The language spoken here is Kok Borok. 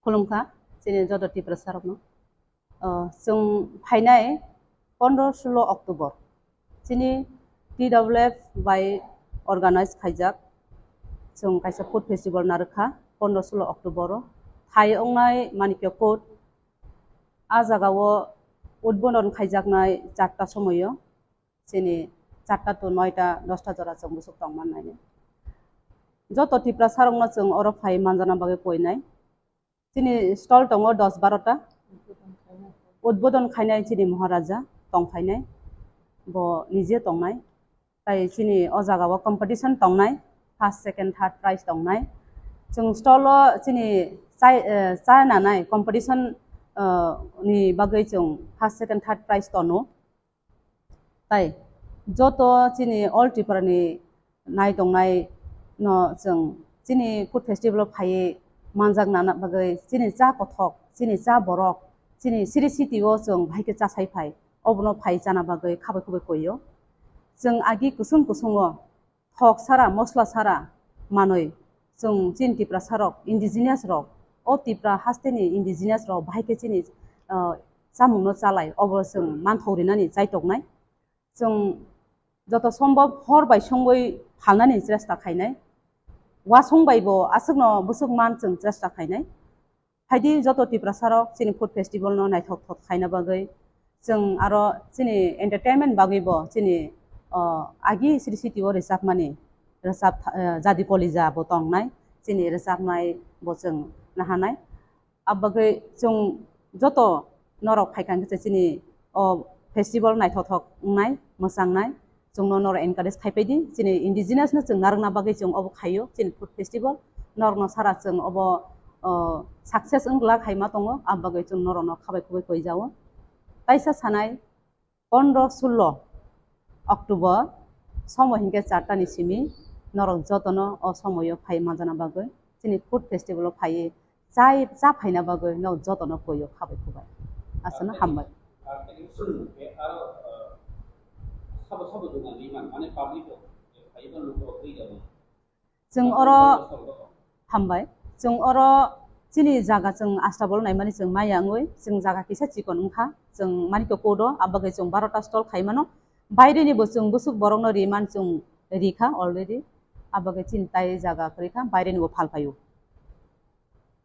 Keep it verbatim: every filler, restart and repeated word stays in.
Khulumkha, chini joto Tiprasa rokno. O, chwng phainai pondro sulo October, chini T W F bai organize khaijak, chwng kaisa food festival narwkha pondro sulo October o. Thai ongnai Manikya Court, a jagao udbodon khaijaknai charta somoio, chini charta to noita dosta jora chwng bwswk tongmannai. Joto Tiprasa rokno chwng oro phai manjana bagwi koinai. Chini stall tongo dos barota. Udbodon khainai chini Maharaja tong phainai. Bo nije tongnai. Tai chini o jagao competition tongnai. First, second, third prize tongnai. Chwng stall o chini chai, eh, cha nanai competition, eh, ni bagwi chwng first, second, third prize tono. Tai joto chini all Tripura ni nai tongnai no chwng chini food festival o phaiwi manjak nana bagwi chini cha kothok, chini cha borok, chini siri city o chwng bahai khe chasai phai, obono phai chana bagwi khabai khubai koio. Chwng agi kusung kusung o thok sara, mosla sara manwi chwng chini Tiprasa rok, indigenous rok, o Tipra haste ni indigenous rok bahai khe chini, ah, chamung no chalai, obo chwng manthok rinani chaitoknai. Chwng joto sombhob hor bai songwi phalnani chesta khainai. Wasong bai bo aswkno bwswk man chwng chesta khainai. Phaidi joto Tiprasa rok chini food festival no naithok thok khaina bagwi. Chwng aro chini entertainment bagwi bo chini, o, agi siri city o rwchapmani rwchap, eh, Jadi Kolija bo tongnai. Chini rwchapnai bo chwng nahanai. Abagwi chwng joto norok phaikha hwnkhe chini o festival naithothok wngnai, mwchangnai, chwngno norok encourage khaipai di. Chini indigenous no chwng narwkna bagwi chwng obo khaio, chini food festival. Norokno sara chwng obo, o, success wng glak hai ma tongo, abagwi chwng norokno khabai khubui koijao. Taisa sanai, pondro sulo October, somo hinkhe charta ni simi, norok jotono o somoio phai manjana bagwi, chini food festival o phaiwi chai, cha phaina bagwi norok jotono koio khabai khubai. Aswkno hambai. Chwng oro hambai. Chwng oro chini jaga chwng astabol naimani chwng maya wngwi, chwng jaga kisa chikon wngkha, chwng Manikya Court o, abagwi chwng barota stall khaimano. Baireni bo chwng bwswk borokno riman chwng rikha already, abagwi chini tai jaga kwrwikha, baireni bo phalphaio.